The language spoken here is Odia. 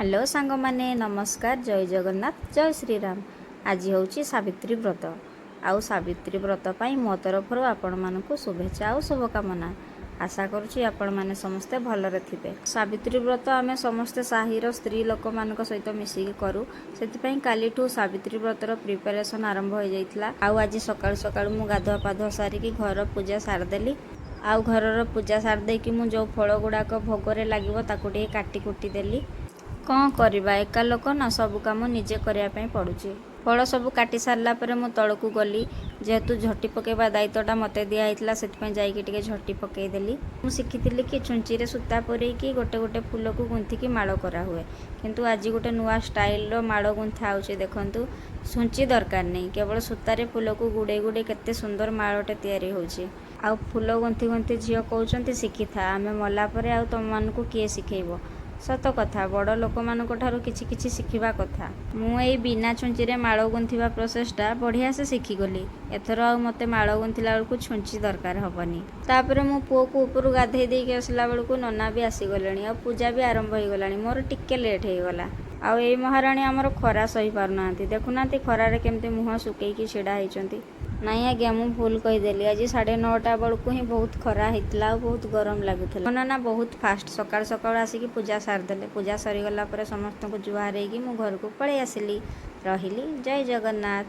ହ୍ୟାଲୋ ସାଙ୍ଗମାନେ, ନମସ୍କାର। ଜୟ ଜଗନ୍ନାଥ, ଜୟ ଶ୍ରୀରାମ। ଆଜି ହେଉଛି ସାବିତ୍ରୀ ବ୍ରତ। ଆଉ ସାବିତ୍ରୀ ବ୍ରତ ପାଇଁ ମୋ ତରଫରୁ ଆପଣମାନଙ୍କୁ ଶୁଭେଚ୍ଛା ଆଉ ଶୁଭକାମନା। ଆଶା କରୁଛି ଆପଣମାନେ ସମସ୍ତେ ଭଲରେ ଥିବେ। ସାବିତ୍ରୀ ବ୍ରତ ଆମେ ସମସ୍ତେ ସାହିର ସ୍ତ୍ରୀ ଲୋକମାନଙ୍କ ସହିତ ମିଶିକି କରୁ। ସେଥିପାଇଁ କାଲିଠୁ ସାବିତ୍ରୀ ବ୍ରତର ପ୍ରିପାରେସନ୍ ଆରମ୍ଭ ହୋଇଯାଇଥିଲା। ଆଉ ଆଜି ସକାଳୁ ସକାଳୁ ମୁଁ ଗାଧୁଆ ପାଧୁଆ ସାରିକି ଘର ପୂଜା ସାରିଦେଲି। ଆଉ ଘରର ପୂଜା ସାରି ଦେଇକି ମୁଁ ଯେଉଁ ଫଳ ଗୁଡ଼ାକ ଭୋଗରେ ଲାଗିବ, ତାକୁ ଟିକେ କାଟି କୁଟି ଦେଲି। କ'ଣ କରିବା, ଏକା ଲୋକ ନା, ସବୁ କାମ ନିଜେ କରିବା ପାଇଁ ପଡ଼ୁଛି। ଫଳ ସବୁ କାଟି ସାରିଲା ପରେ ମୁଁ ତଳକୁ ଗଲି। ଯେହେତୁ ଝୋଟି ପକାଇବା ଦାୟିତ୍ୱଟା ମୋତେ ଦିଆହେଇଥିଲା, ସେଥିପାଇଁ ଯାଇକି ଟିକେ ଝୋଟି ପକାଇଦେଲି। ମୁଁ ଶିଖିଥିଲି କି ଛୁଞ୍ଚିରେ ସୂତା ପୂରେଇକି ଗୋଟେ ଗୋଟେ ଫୁଲକୁ ଗୁନ୍ଥିକି ମାଳ କରାହୁଏ। କିନ୍ତୁ ଆଜି ଗୋଟେ ନୂଆ ଷ୍ଟାଇଲର ମାଳ ଗୁନ୍ଥା ହେଉଛି। ଦେଖନ୍ତୁ, ଛୁଞ୍ଚି ଦରକାର ନାହିଁ, କେବଳ ସୂତାରେ ଫୁଲକୁ ଗୁଡ଼େଇ ଗୁଡ଼େଇ କେତେ ସୁନ୍ଦର ମାଳଟେ ତିଆରି ହେଉଛି। ଆଉ ଫୁଲ ଗୁନ୍ଥି ଗୁନ୍ଥି ଝିଅ କହୁଛନ୍ତି, "ଶିଖିଥା, ଆମେ ମଲା ପରେ ଆଉ ତୁମମାନଙ୍କୁ କିଏ ଶିଖେଇବ?" ସତ କଥା, ବଡ଼ ଲୋକମାନଙ୍କ ଠାରୁ କିଛି କିଛି ଶିଖିବା କଥା। ମୁଁ ଏଇ ବିନା ଛୁଞ୍ଚିରେ ମାଳ ଗୁନ୍ଥିବା ପ୍ରୋସେସଟା ବଢ଼ିଆ ସେ ଶିଖିଗଲି। ଏଥର ଆଉ ମୋତେ ମାଳ ଗୁନ୍ଥିଲା ବେଳକୁ ଛୁଞ୍ଚି ଦରକାର ହେବନି। ତାପରେ ମୁଁ ପୁଅକୁ ଉପରୁ ଗାଧେଇ ଦେଇକି ଆସିଲା ବେଳକୁ ନନା ବି ଆସିଗଲେଣି ଆଉ ପୂଜା ବି ଆରମ୍ଭ ହେଇଗଲାଣି। ମୋର ଟିକେ ଲେଟ୍ ହେଇଗଲା। ଆଉ ଏଇ ମହାରାଣୀ ଆମର ଖରା ସହିପାରୁନାହାନ୍ତି। ଦେଖୁନାହାନ୍ତି, ଖରାରେ କେମିତି ମୁହଁ ଶୁକେଇକି ଛିଡ଼ା ହେଇଛନ୍ତି। ନାଇଁ ଆଜ୍ଞା, ମୁଁ ଭୁଲ କହିଦେଲି। ଆଜି 9:30 ବେଳକୁ ହିଁ ବହୁତ ଖରା ହେଇଥିଲା ଆଉ ବହୁତ ଗରମ ଲାଗୁଥିଲା। ମୋ ନନା ବହୁତ ଫାଷ୍ଟ, ସକାଳୁ ସକାଳୁ ଆସିକି ପୂଜା ସାରିଦେଲେ। ପୂଜା ସରିଗଲା ପରେ ସମସ୍ତଙ୍କୁ ଜୁହାର ହେଇକି ମୁଁ ଘରକୁ ପଳେଇ ଆସିଲି। ରହିଲି, ଜୟ ଜଗନ୍ନାଥ।